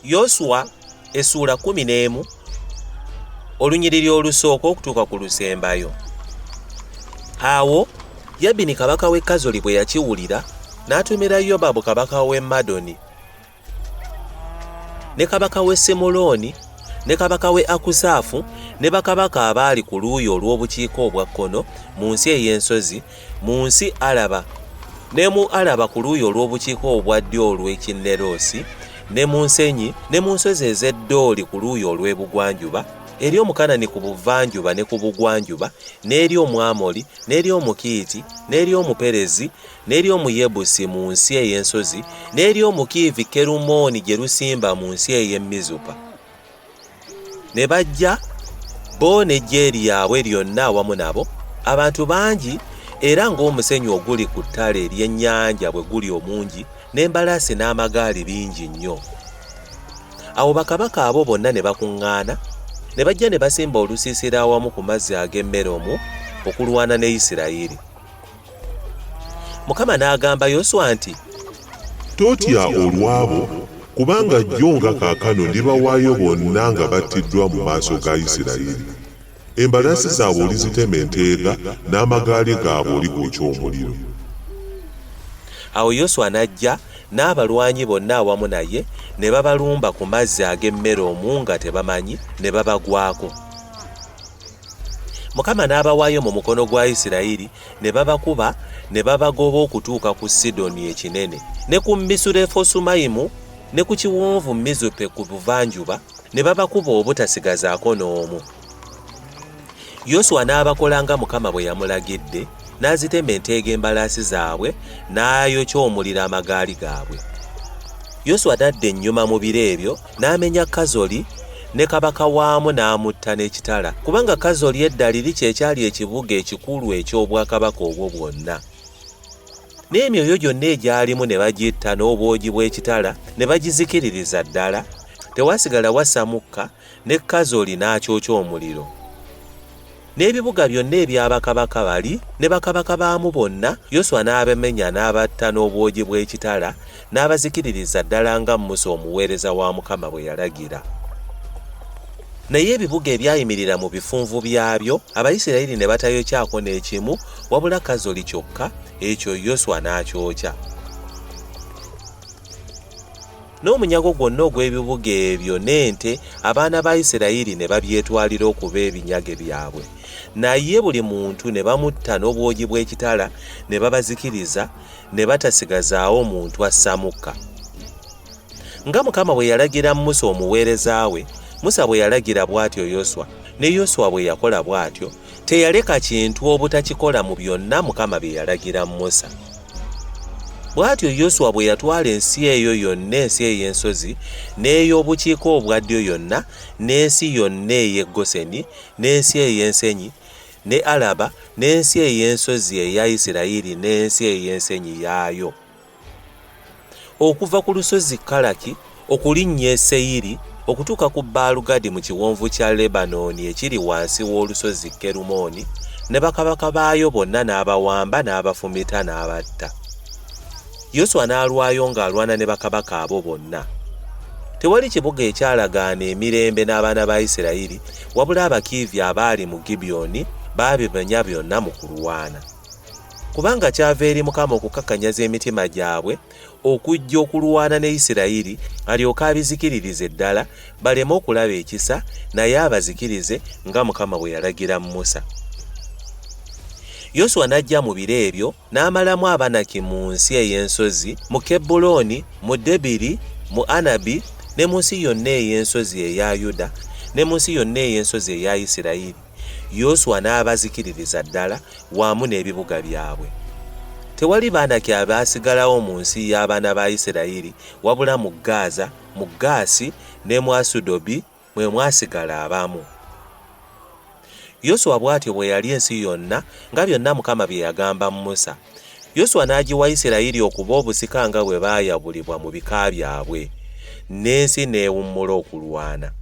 Yoswa essuula 11 olunyiriri olusooka okutuuka ku lusembayo. Awo Yabini kabaka w'e Kazoli bwe yakiwulira, n'atumira Yobabu kabaka w'e Madoni ne kabaka w'e Simulooni ne kabaka w'e Akusaafu ne bakabaka abaali ku luuyi olw'obukiika obwa kkono mu nsi ey'ensozi, mu nsi Alaba, ne mu Alaba ku luuyi olw'obukiika obwa ddyo olw'e Kinneroosi, ne mu nsenyi, ne mu nsozi ez'e Ddooli ku luuyi olw'ebugwanjuba, eri Omukanani ku buvanjuba ne ku bugwanjuba, n'eri Omwamoli, n'eri Omukiiti, n'eri Omuperezi, n'eri Omuyebusi mu nsi ey'ensozi, n'eri Omukiivi Kerumooni gye lusimba mu nsi ey'e Mizupa. Ne bajja bo n'eggye lyabwe lyonna awamu nabo, abantu bangi, era ng'omusenyu oguli ku ttale ery'ennyanja bwe guli omungi, n'embalaasi n'amagaali bingi nnyo. Awo bakabaka abo bonna ne bakuŋŋaana, ne bajja ne basimba olusiisira awamu ku mazzi ag'e Meromu okulwana ne Isirayiri. Mukama n'agamba Yoswa nti, Totya olw'abo, kubanga jjo nga kaakano ndibawaayo bonna nga battiddwa mu maaso ga Isirayiri. Embalaasi zaabwe olizitema enteega, n'amagaali gaabwe oligookya omuliro. Awo Yoswa n'ajja n'abalwanyi bonna awamu naye, ne babalumba ku mazzi ag'e Meromu nga tebamanyi, ne babagwako. Mukama n'abawaayo mu mukono gwa Isirayiri, ne babakuba ne babagoba okutuuka ku Sidoni ekinene, ne ku Misurefosumayimu, ne ku kiwonvu Mizupe ku buvanjuba, ne babakuba obutasigazaako n'omu. Yoswa n'abakola nga Mukama bwe yamulagidde, n'azitema enteega embalaasi zaabwe, n'ayokya omuliro amagaali gaabwe. Yoswa n'adda ennyuma mu biro ebyo, n'amenya Kazoli ne kabaka waamu n'amutta n'ekitala, kubanga Kazoli edda liri kye kyali ekibuga ekikulu eky'obwakabaka obwo bwonna. N'emyoyo gyonna egyalimu ne bagitta n'obwogi bw'ekitala, ne bagizikiririza ddala, tewaasigala wassa mukka, ne Kazoli n'akyokya omuliro. N'ebibuga byonna ebya bakabaka bali ne bakabaka baamu bonna, Yoswa n'abamenya n'abatta n'obwogi bw'ekitala, n'abazikiririza ddala nga Musa omuweereza wa Mukama bwe yalagira. Naye ebibuga ebyayimirira mu bifunvu byabyo, Abayisirayiri ne batayokyako n'ekimu, wabula Kazoli kyokka, ekyo Yoswa n'akyokya. N'omunyago gwonna ogw'ebibuga ebyo n'ente, abaana ba Isirayiri ne babyetwalira okuba ebinyage byabwe. Naye buli muntu ne bamutta n'obwogi bw'ekitala, ne babazikiriza, ne batasigazaawo muntu assa mukka. Nga Mukama bwe yalagira Musa omuweereza we, Musa bwe yalagira bw'atyo Yoswa, ne Yoswa bwe yakola bw'atyo, teyaleka kintu obutakikola mu byonna Mukama bye yalagira Musa. Bw'atyo Yoswa bwe yatwala ensi eyo yonna ensi ey'ensozi, n'ey'obukiika obwa ddyo yonna, n'ensi yonna ey'e Goseni, n'ensi ey'ensenyi, ne Alaba, n'ensi ey'ensozi eya Isirayiri n'ensi ey'ensenyi yaayo. Okuva ku lusozi Kalaki okulinnya e Seyiri, okutuuka ku Baalugadi mu kiwonvu kya Lebanooni ekiri wansi w'olusozi Kerumooni, ne bakabaka baayo bonna n'abawamba n'abafumita n'abatta. Yoswa n'alwayo ng'alwana ne bakabaka abo bonna. Tewali kibuga ekyalagaana emirembe n'abaana ba Isirayiri, wabula Abakiivi abaali mu Gibyoni baabimenya byonna mu kulwana. Kubanga kyava eri Mukama okukakanyaza emitima gyabwe okujja okulwana ne Isirayiri, alyoke abizikiririze ddala, baleme okulaba ekisa, naye abazikirize, nga Mukama bwe yalagira Musa. Yoswa n'ajja mu biro ebyo, n'amalamu Abanaki mu nsi ey'ensozi, mu Kebbulooni, mu Debiri, mu Anabi, ne mu nsi yonna ey'ensozi eya Yuda, ne mu nsi yonna ey'ensozi eya Isirayiri. Yoswa n'abazikiririza ddala wamu n'ebibuga byabwe. Tewali Baanaki abaasigalawo mu nsi y'abaana ba Isirayiri, wabula mu Gaaza, mu Gaasi ne mu Asudobi mwe mwasigala abamu. Yoswa bw'atyo bwe yalya ensi yonna nga byonna Mukama bye yagamba Musa. Yoswa n'agiwa Isirayiri okuba obusika nga bwe baayabulibwa mu bika byabwe, n'ensi n'ewummula okulwana.